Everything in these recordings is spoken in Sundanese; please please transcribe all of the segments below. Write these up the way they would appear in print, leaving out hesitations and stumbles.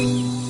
Assalamualaikum.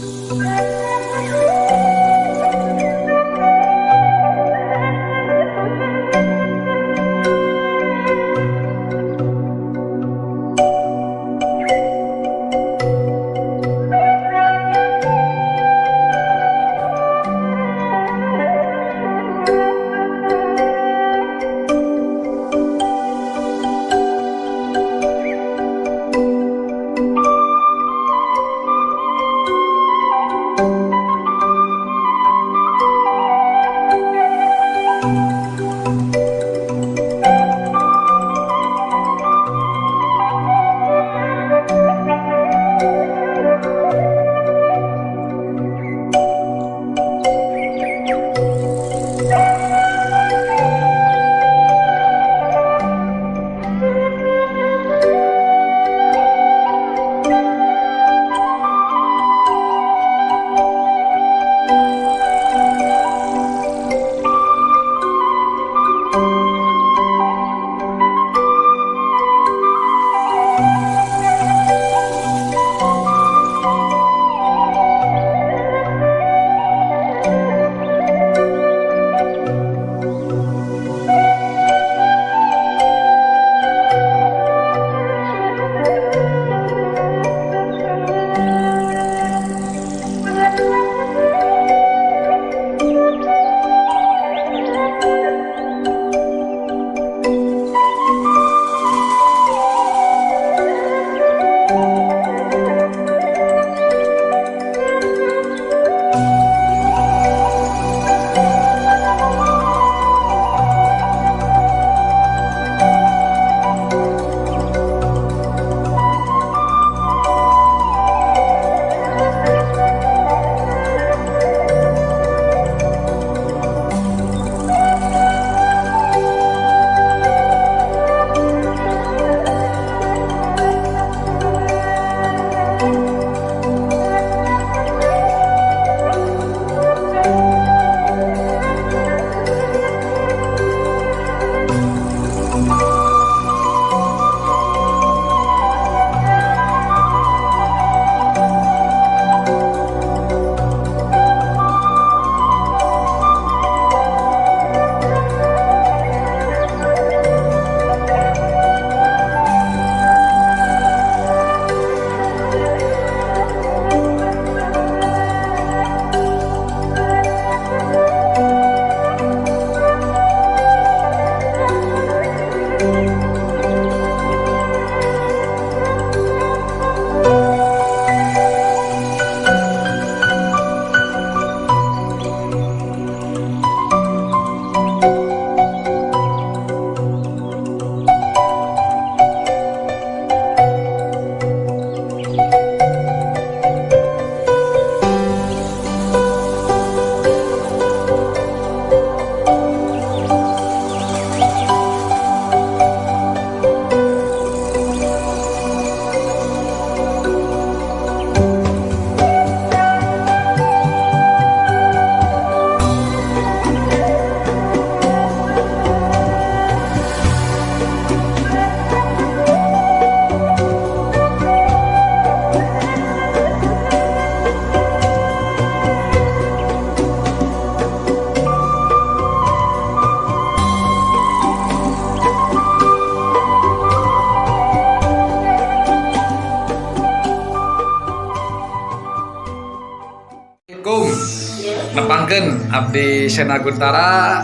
Nepangkeun abdi Sena Guntara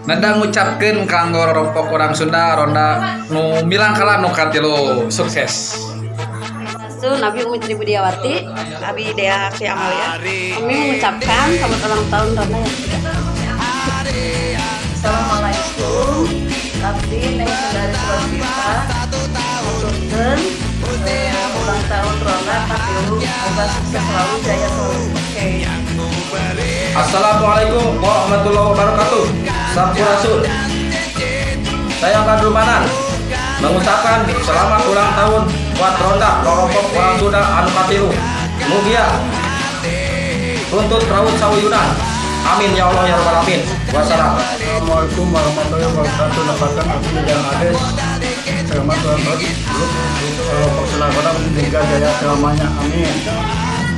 neda ngucapkeun kanggo rorompok urang Sunda ronda nu milangkala nu katilu, sukses. Sampurasun, Abi Umi Tri Budiawati. Abi Dea Aksi Amalia. Kami mengucapkan selamat ulang tahun ronda yang ketiga. Assalamualaikum. Abdi Neng Sundari Surabita ngaturkeun ulang tahun ronda katilu, semoga sukses selalu, jaya selalu. Oke. Assalamualaikum warahmatullahi wabarakatuh. Sampurasun. Saya Badru Manan mengucapkan selamat ulang tahun buat ronda rorompok urang Sunda anu katilu. Mugia runtut raut sauyunan. Amin ya Allah ya rabbal alamin. Wassalam. Assalamualaikum warahmatullahi wabarakatuh. Nepangkeun abdi dan Ades. Selamat ulang tahun grup Kelompok Selangkota, Liga Jaya selamanya. Amin.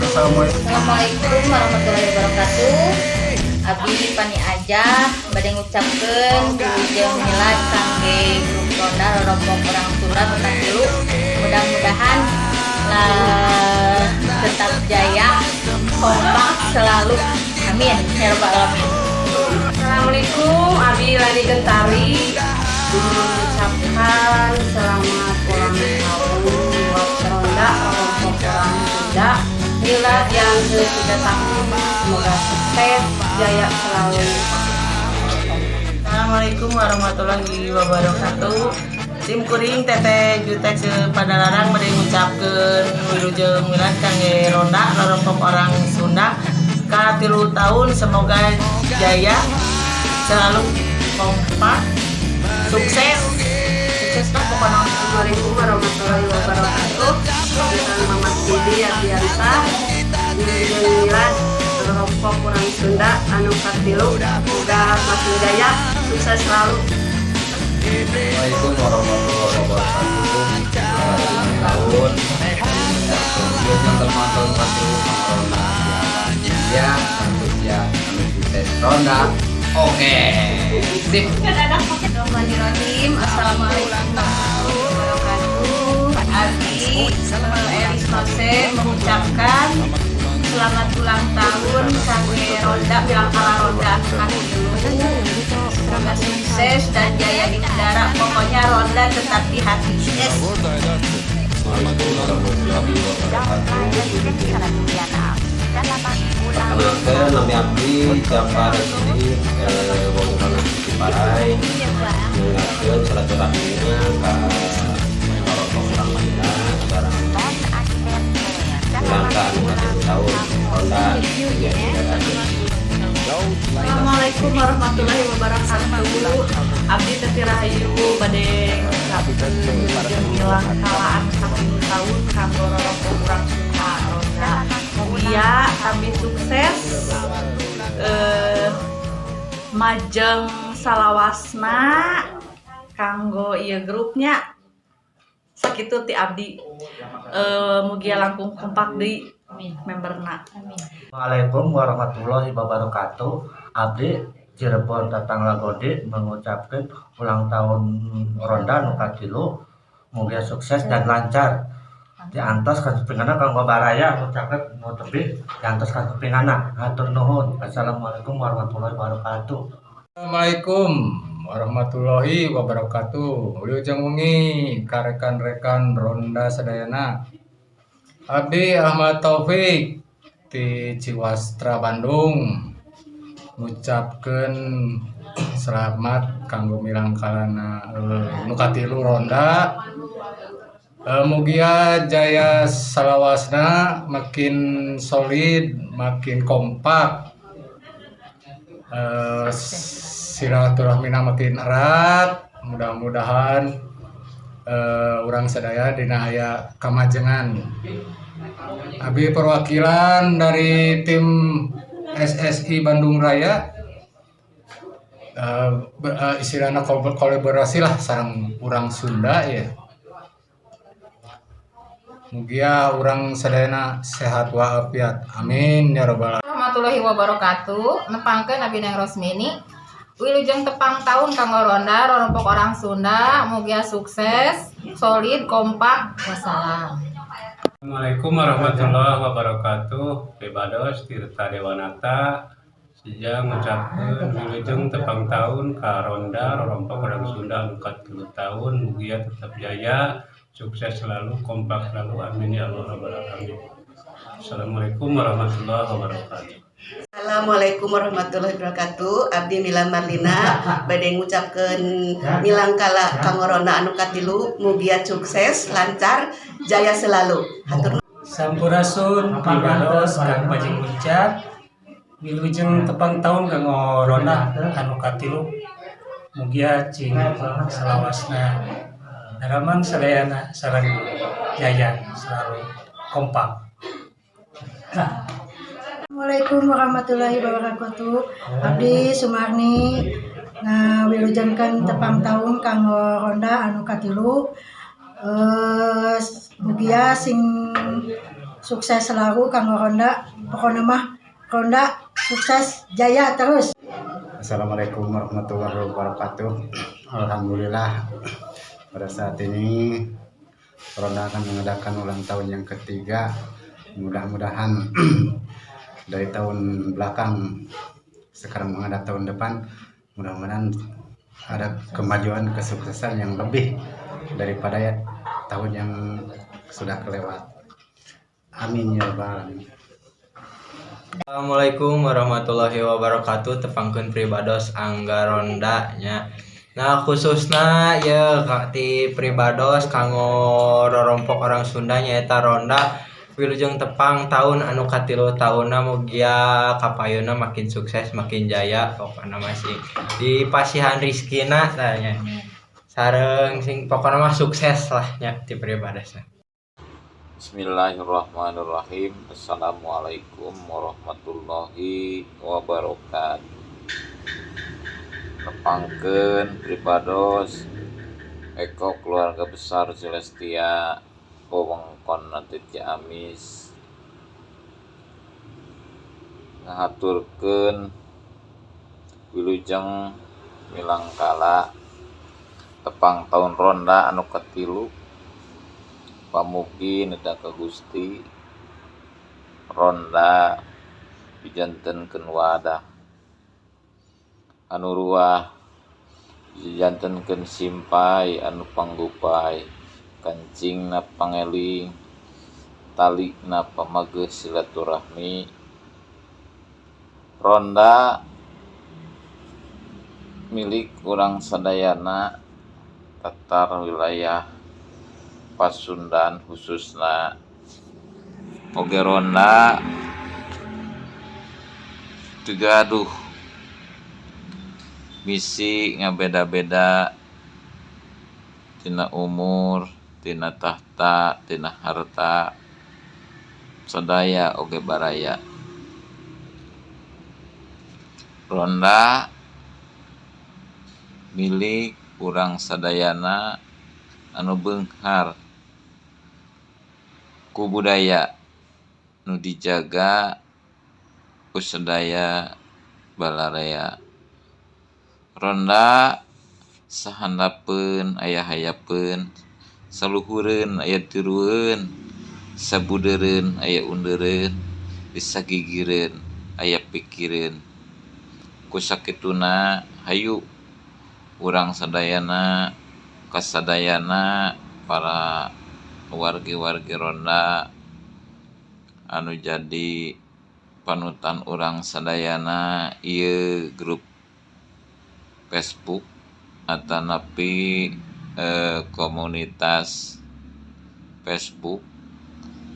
Assalamualaikum. Assalamualaikum warahmatullahi wabarakatuh. Abdi Pani aja bade ngucapkeun wilujeng milad kangge grup Ronda Rorompok Urang Sunda nu katilu. Mudah-mudahan lah tetap jaya, kompak selalu. Amin. Ya rabbal alamin. Assalamualaikum, Abi Lani Gentari mengucapkan selamat ulang tahun buat Ronda Kelompok Orang Sunda milad yang ke-3 tahun. Semoga sukses, jaya selalu. Assalamualaikum warahmatullahi wabarakatuh. Sim kuring Teteh Jutek Padalarang bade ngucapkeun wilujeng milad kangge Ronda Rorompok Orang Sunda ka 3 tahun, semoga jaya selalu, kompak, sukses, sukses lah pokoknya. Assalamualaikum warahmatullahi wabarakatuh. Kita Mamat Didi Ardiansa. Wilujeng milad kelompok Orang Sunda anu katilu. Semoga makin jaya, sukses selalu. Assalamualaikum warahmatullahi wabarakatuh. Selamat tahun. Wilujeng tepang tahun katilu Ronda. Ya, ya, anu sukses Ronda. Oke. Sip. Bismillahirrahmanirrahim. Assalamualaikum warahmatullahi wabarakatuh. Abi Elis Nose mengucapkan selamat ulang tahun kangge Ronda Milangkala Ronda katilu. Semoga sukses dan jaya di udara. Pokoknya Ronda tetap di hati. Yes. Assalamualaikum warahmatullahi wabarakatuh. Perkenalkan, nami abdi Jafar Sidik, wong tanah Ciparai, mengucapkan silaturahmina ka kelompok urang Madina sareng milangkala anu katilu tahun Ronda ya. Assalamualaikum warahmatullahi wabarakatuh. Abdi Teti Rahayu bade ngucapkeun wilujeng milangkala anu katilu tahun kanggo rorompok urang Sunda Ronda. Mugia kami sukses, majeng salawasna kanggo ieu grupnya. Sakitu ti abdi, mugia langkung kompak deui memberna. Assalamualaikum warahmatullahi wabarakatuh. Abdi Cirebon Tatang Lagodi mengucapkan ulang tahun Ronda nu katilu, mugia sukses dan lancar. Diantos kasupingana kanggo baraya nu caket nu tebih diantos kasupingana. Hatur nuhun. Assalamualaikum warahmatullahi wabarakatuh. Assalamualaikum warahmatullahi wabarakatuh. Wilujeng wengi ka rekan-rekan Ronda sadayana. Abdi Ahmad Taufik ti Ciwastra Bandung ngucapkeun selamat kanggo milangkalana nu katilu Ronda. Mugia jaya salawasna, makin solid, makin kompak. Silaturahmina makin erat, mudah-mudahan urang sadaya dina aya kamajengan. Abi perwakilan dari tim SSI Bandung Raya, istilahna kolaborasi lah sareng urang Sunda ya. Mugia urang sadayana sehat walafiat. Amin ya rabbal alamin. Warahmatullahi wabarakatuh. Nepangkeun abdi Neng Rosmini. Wilujeng tepang tahun kanggo Ronda Rorompok Orang Sunda, mugia sukses, solid, kompak. Wassalam. Assalamualaikum warahmatullahi wabarakatuh. Pribados Tirta Dewanata Sejak ngucapkeun wilujeng tepang tahun ka Ronda Rorompok Orang Sunda anu katilu tahun, mugia tetap jaya, sukses selalu, kompak selalu. Amin ya Allah rabbal alamin. Assalamualaikum warahmatullahi wabarakatuh. Assalamualaikum warahmatullahi wabarakatuh. Abdi Mila Marlina bade ngucapkeun milangkala kanggo Ronda anu katilu, mugia sukses, lancar, jaya selalu. Hatur. Sampurasun, pribados Kang Bajing Ucap. Wilujeng tepang tahun kanggo Ronda anu katilu. Mugia cing salawasna daramang sadayana sareng jaya selalu, kompak. Assalamualaikum warahmatullahi wabarakatuh. Abdi Sumarni ngawilujengkeun tepang tahun kanggo Ronda anu katilu. Mugia sing Sukses selalu kanggo Ronda. Pokoknya mah Ronda sukses jaya terus. Assalamualaikum warahmatullahi wabarakatuh. Alhamdulillah, pada saat ini Ronda akan mengadakan ulang tahun yang ketiga. Mudah-mudahan dari tahun belakang sekarang menghadap tahun depan, mudah-mudahan ada kemajuan, kesuksesan yang lebih daripada ya tahun yang sudah kelewat. Amin ya rabbal alamin. Assalamualaikum warahmatullahi wabarakatuh. Tepangkeun pribados Angga Ronda nya. Nah, khususna ya ti pribados kanggo rorompok orang Sunda nyaeta Ronda, wilujeng tepang tahun anu katilu tahunna, mugia kapayuna makin sukses, makin jaya, pokokna masih dipasihan rizkina tah nya, sareng sing pokokna mah sukses lah nya ti pribadosna. Bismillahirrahmanirrahim. Assalamualaikum warahmatullahi wabarakatuh. Tepangkeun pribados Eko keluarga besar Celestia wewengkon Ciamis, ngahaturkeun wilujeng milangkala tepang tahun ronda anu katilu. Pamugi neda ka Gusti ronda dijantenkeun wadah anu ruah, dijantenkeun simpay anu panggupay, kancingna pangeling, talina pamageuh silaturahmi. Ronda milik urang sadayana tatar wilayah Pasundan khususna. Oge ronda teu gaduh misi ngabeda-beda tina umur, tina tahta, tina harta, sadaya oge baraya. Ronda milik urang sadayana anu beunghar ku budaya nu dijaga ku sadaya balarea. Ronda sahandapeun aya hayapeun, saluhureun aya tirueun, sabudeureun aya undereun, disagigireun aya pikireun. Ku sakituna hayu urang sadayana kasadayana para wargi-wargi ronda anu jadi panutan urang sadayana ieu grup Facebook atanapi komunitas Facebook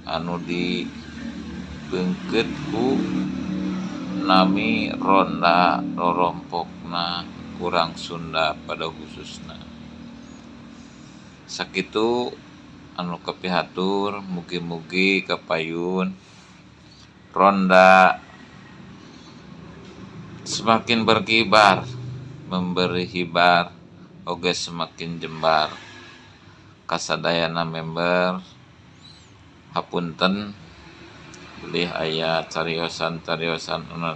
anu dibeungkeut ku nami Ronda Rorompokna Urang Sunda pada khususna. Sakitu anu kapihatur, mugi-mugi kapayun Ronda semakin berkibar, memberi hibar oge semakin jembar kasadayana member. Hapunten bilih aya cariosan-cariosan anu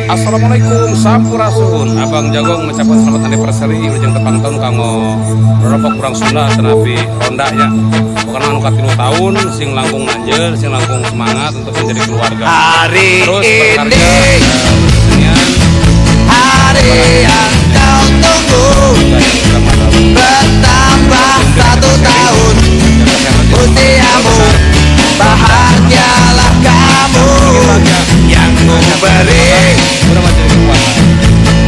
Assalamualaikum, sampurasun. Abang Jagong mengucapkan selamat anniversary, wilujeng tepang tahun kanggo rorompok urang Sunda atanapi ronda ya. Pokoknya anu katilu tahun sing langkung nanjeur, sing langkung semangat untuk menjadi keluarga. Hari terus ini berkarya, kesenian. Hari yang kau tunggu, bertambah 1 tahun usiamu. Bahagialah kamu. Yang ku beri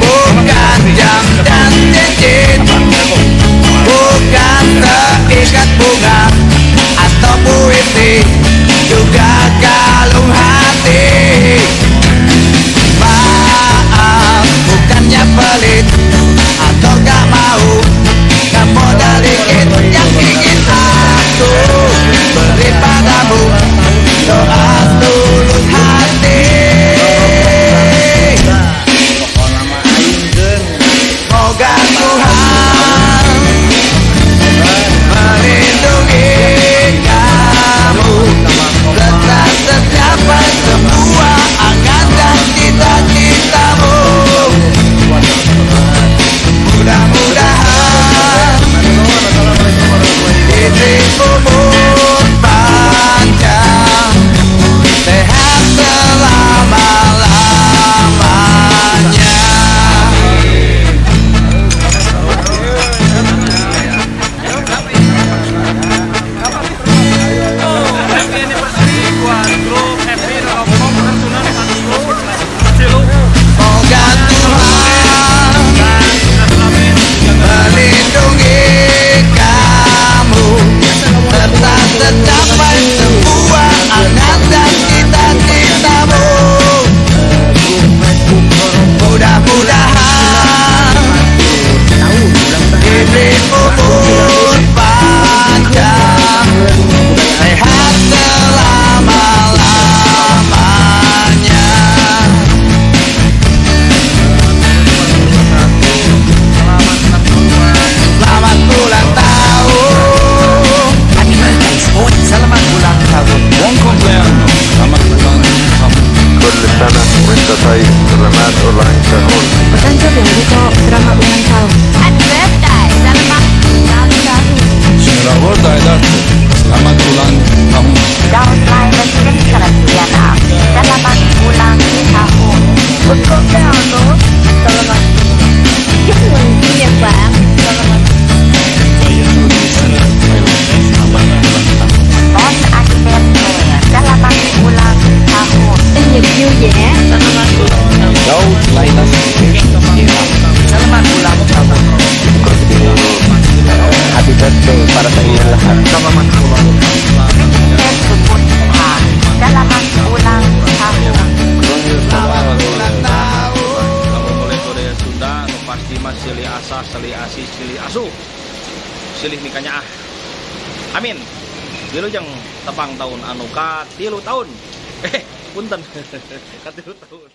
bukan jam dan cincin, bukan seikat bunga atau puisi, juga kalung hati. Maaf, bukannya pelit atau gak mau ngemodal dikit. Yang ingin aku beri padamu doa tulus hati. Silih mikanyaah. Amin. Wilujeng tepang tahun anu 3 tahun. Punten. 3 tahun.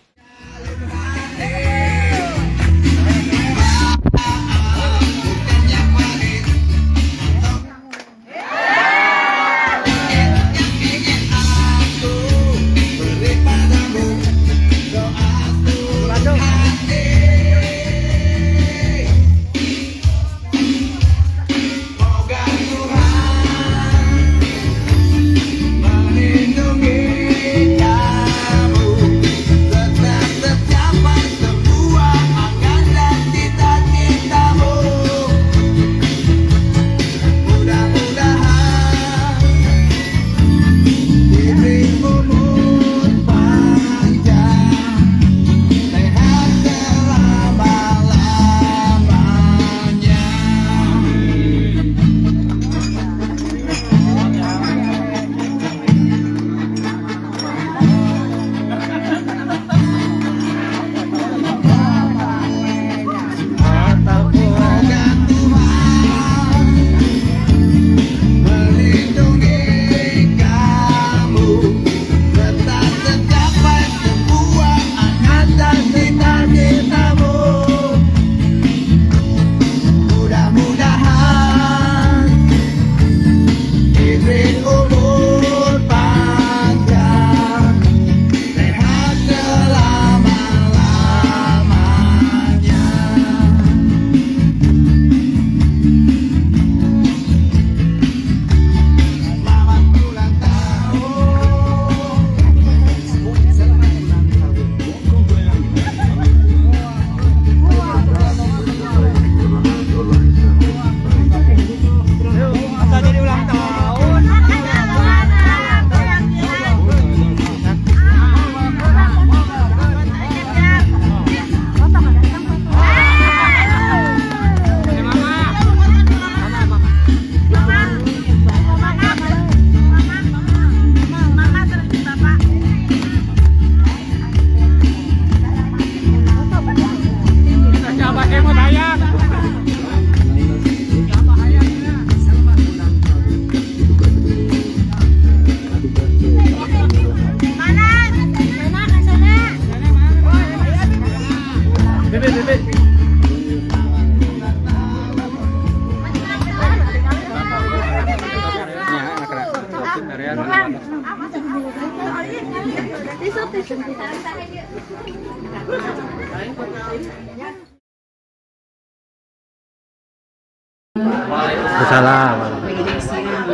Salam. Wilujeng siang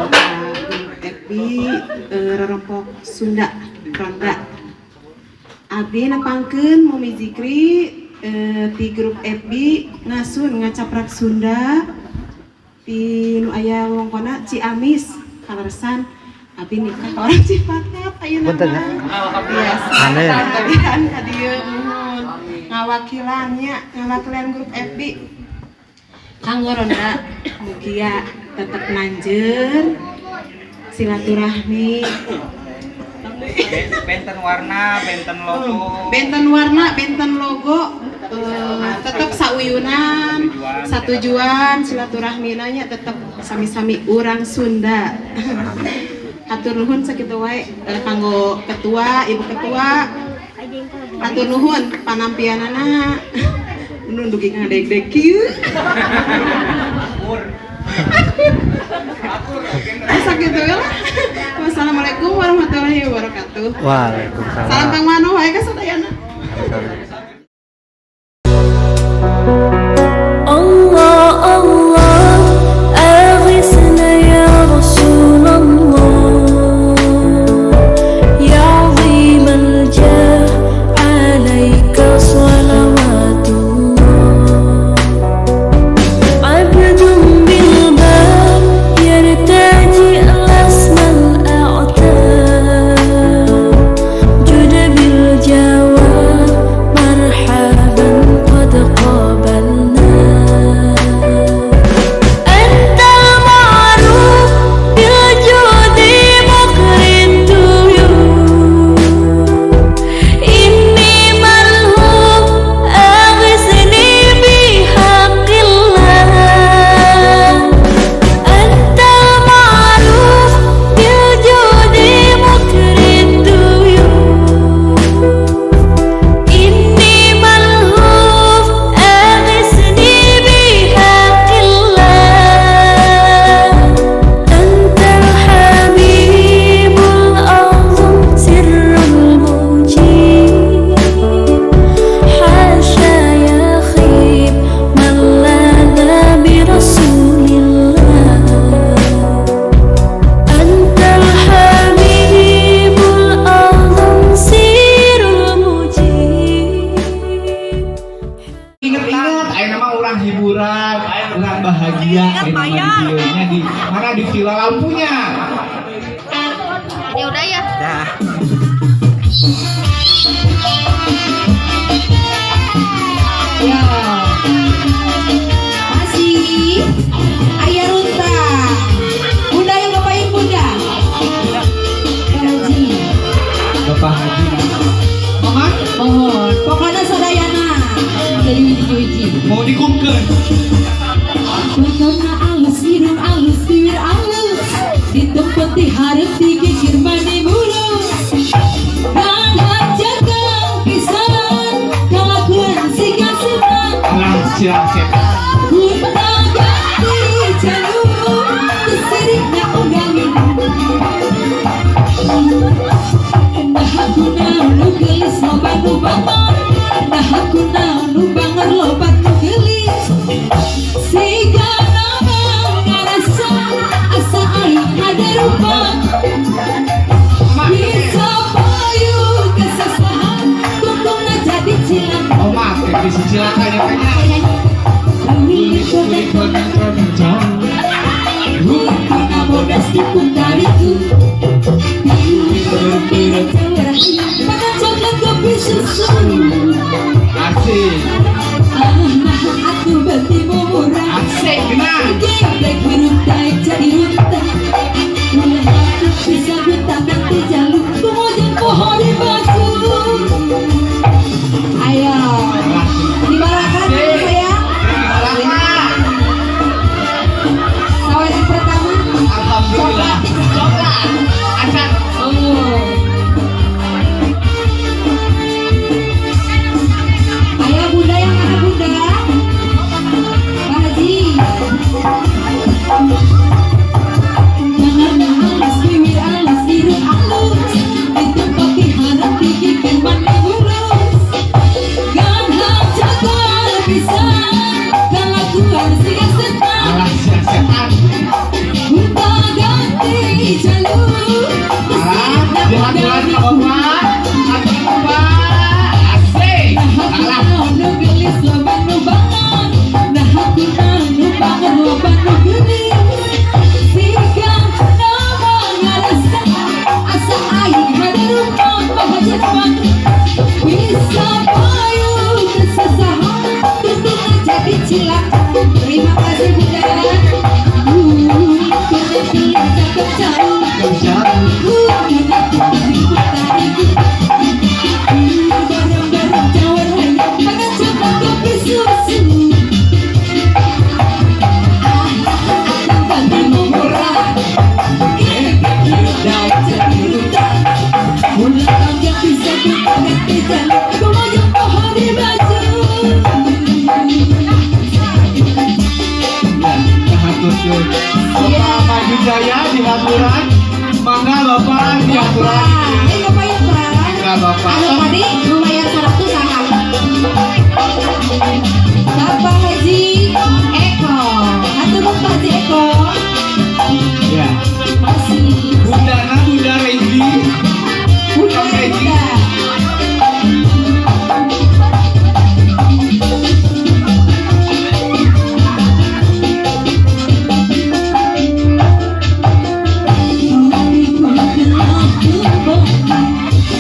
FB Rorompok Sunda Ronda. Abdi nepangkeun Mumi Zikri ti grup FB ngasun ngacaprak Sunda ti nu aya wongkona Ciamis kaleresan abdi nikah ka orang Cipatat ayeuna mah. Biasa. Tabihan ka dieu muhun ngawakilannya ngawakilan grup FB. Kanggo Ronda mugia tetep nanjeur silaturahmi. Benten warna, benten logo. Benten warna, benten logo, tetep sauyunan, satujuan, silaturahmi nya tetep sami-sami urang Sunda. Hatur nuhun sakitu wae kanggo ketua, ibu ketua. Hatur nuhun panampianana. Nunduki ngadeg-deg kieu. Sakitu lah. Wassalamualaikum warahmatullahi wabarakatuh. Waalaikumsalam. Salam Kang Mano wae ka sadayana. Allah Allah aghithna ya Rasulullah ya azim al-jah alaika salawatullah abdun bil bab yartaji al-asma al-a'tab jud bil jawab ma udah ya. Dah. Ya. Masih Ayah Runta. Bunda yang ngapain Bunda? Pak Haji. Bapak Haji. Mama? Mohon. Pokoknya sadayana. Jadi wiji-wiji. Mau dikumkeun. Bondona alus, irung alus, bibir alus. Ditempet diharap digigir mani mulus. Kang hajakan pisan, kalakuan siga setan. Alah siap siap. Bunda ganti jalur, sirikna unggalin. Nah aku naon nu geulis loba nu bangor. Nah aku naon nu bangor loba nu geulis. Siga nama ngarasa asa aing hade rupa. Bisa payu kesesahan tungtungna jadi cilaka. Oh maaf, bisa cilaka nya kayaknya. Hukuna bodas dipuntariku. Makan coklat kopi susu. Asik. Ah, nah aku berarti murah. Asik, kena. Geblek beruntai jadi runtah. Ulah aku bisa buta nanti jaluk. Kumojang pohon di batu. Ayo, dibalakan dulu sayang. Saweran pertama. Alhamdulillah. Coklat. Acan. Oh. Ayo bunda yang mana bunda? Pak Haji. Jangan halus, bibir halus, irung halus. Ditempat diharap digigit mani mulus. Kan hajakan pisan, kalakuan siga setan. Alah siap setan. Bunda ganti jalur. Alah, dihaturan ka bapak. Haturan bapak. Asik. Nah aku Alah. naon nu geulis loba nu bangor. Nah aku naon nu bangor loba nu geulis. Siga nama ngarasa asa aing hade rumput pahajepan. Bisa payu kesesahan tungtungna jadi cilaka. Terima kasih Bunda. Kena gelis cakep jauh. Kena ribut tariku. Bareng-bareng jawar hayam makan coklat kopi susu. Ah, aku ganti murah. Geblek jadi runtah. Ulang tangga bisa kita ganti jalur. Kumojong pohon di baju. Ya, haturkeun. Bapak Maju Jaya dihaturan. Mangga Bapak dihaturan. Ini ngapain Pak? Mangga Bapak. Anu tadi lumayan 100 saha. Bapak Haji Eko. Hatur nuhun Pak Haji Eko. Ya. Masih. Bunda na Bunda Regi. Bunda Kang Regi. Bunda.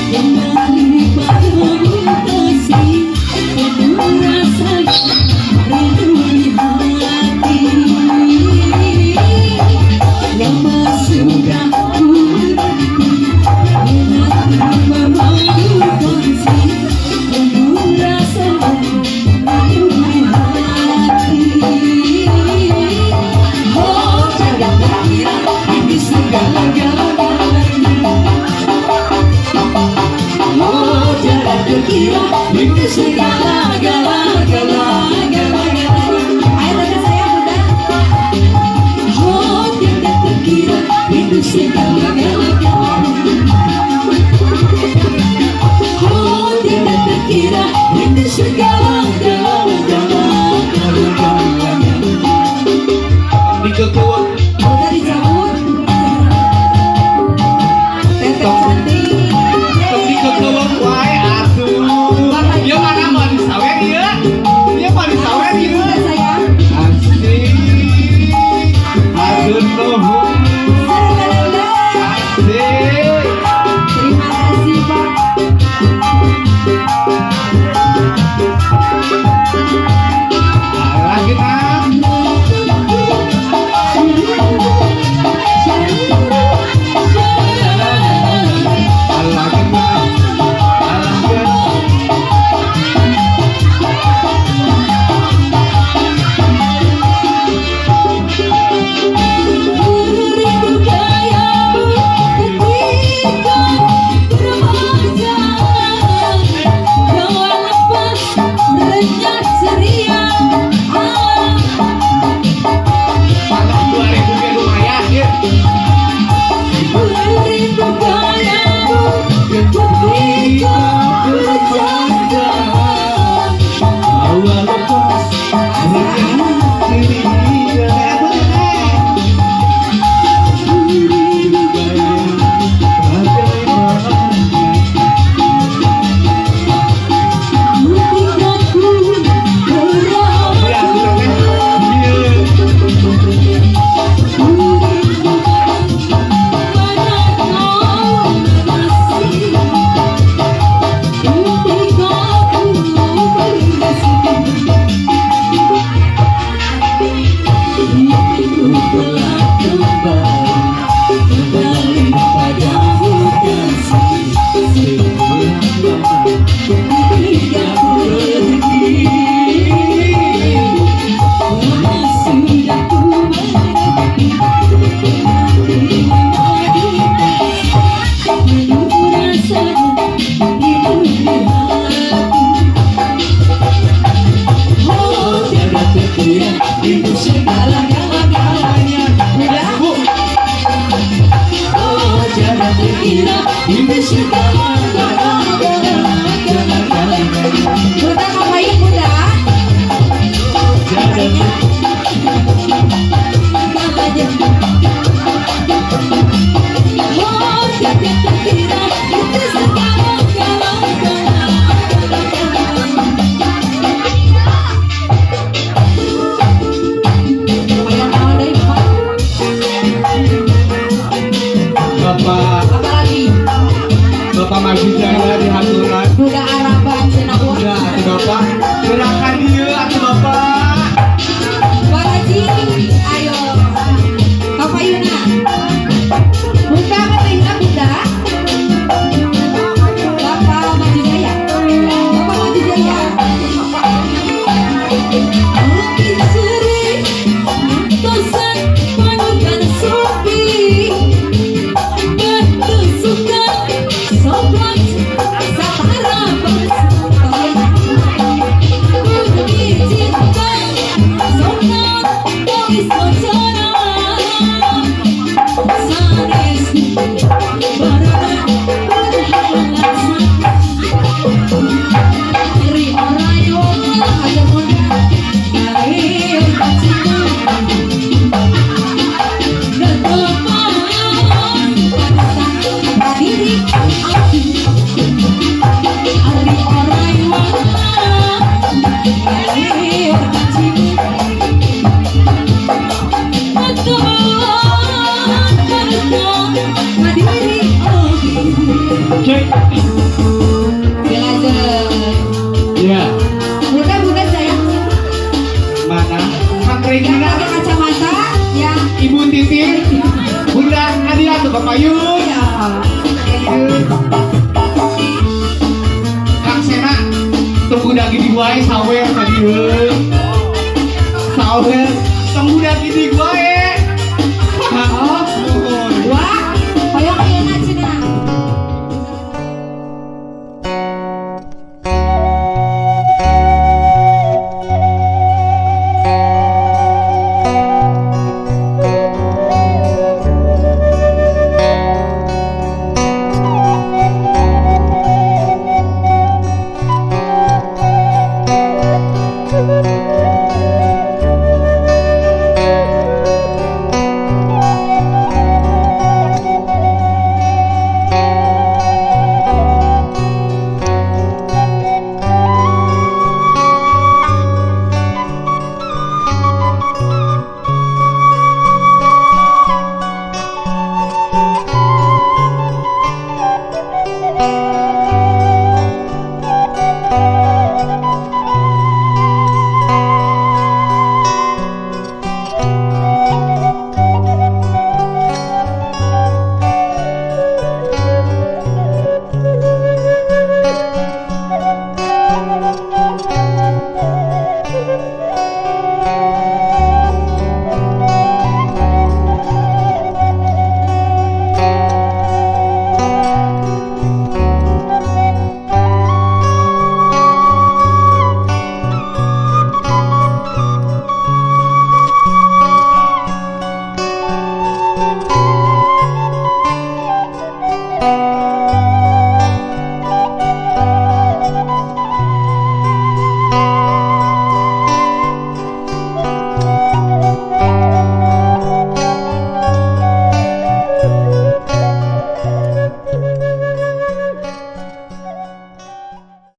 Kembali padamu kasih penuh rasa. Bunda ngapain Bunda? Bapak Apalagi Bapak Maju Jaya di haturan. Duda Araban cenah Udah atuh Bapak. Gerakan ieu atuh Bapak. Pak Haji, ayo. Bapak Yuna. Bunda apa ingat Bunda? Bapak Maju Jaya. Bapak Maju Jaya. Mungkin sering tosan panutan supi bertusukan sobat satara bukti cinta sobat tulis wacana sanes barana berhalangan dari orang ada muda dari cinta Cek. Ya, Bunda sayang mana? yang Angkringan pakai kacamata yang Ibu Titin, Bunda Nadia tuh Bapak Yun. ya. Kang Sena, tunggu daging di wae sawer tadi heuh. Sawer, tunggu daging di wae. Oh, Nuhun. wah, hoyong ayeuna cenah.